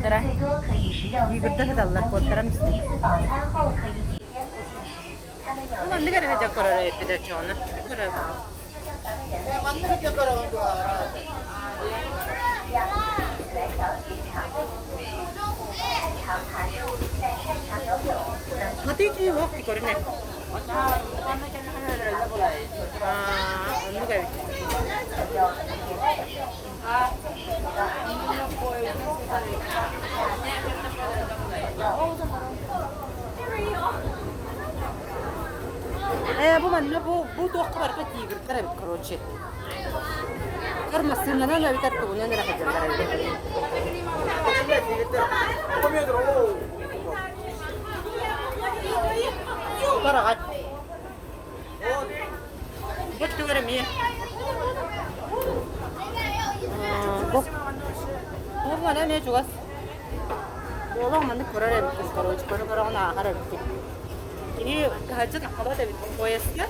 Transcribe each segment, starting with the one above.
Бардара. Тигрдэ сыталлар, куоттаран истэ. Маннык эрэ дьэ көрөр эбиппит оччоҕуна. Көрөр. Хатыы киһи уох көрүнэ. Аа, оннук эбит. Ээ, бу манна бу бу туохха барыта тигрдэр эбит, короче. Көр массыынанан эбитэр тугунан эрэ сылдьаллар эбит. Бараҕат. Бу өттүгэр эмиэ. Бу бу манна эмиэ чугас. Буолуох маннык көрөр эбиккин, короче, көрө-көрөҕүн ааҕар эбиккин. Киһи таһырдьа таххабат эбиккин поездка.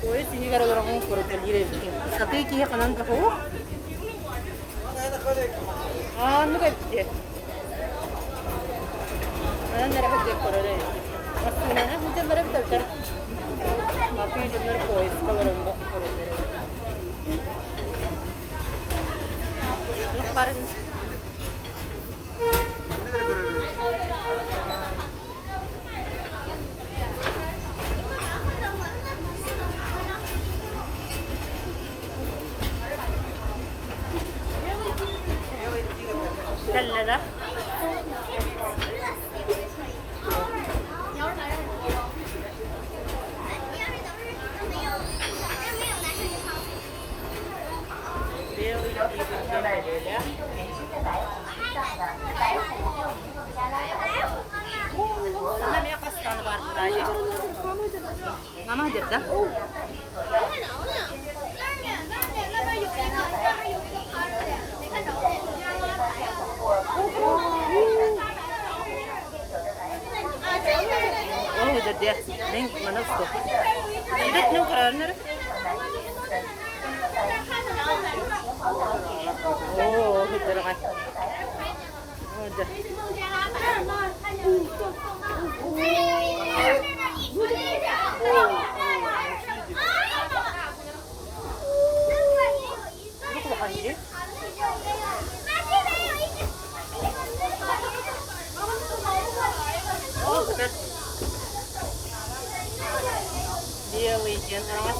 Поезд иһигэр олороҕун көрөтөлүүр эбиккин. Сатыы киһи ханан да суох. Ааннык эбит. Манан эрэ сылдьан көрөр эбиккин. Массыынанан сылдьаллар эбит эбэтэр сатыы дьоннор поездка олорон көрөллөр эбит. Туох барын Кэллэ да? Мама где-то? Ол дерде мен мана усту. Эбет нен карарнары? Оо, хыдырҕа. Белый диэн араас.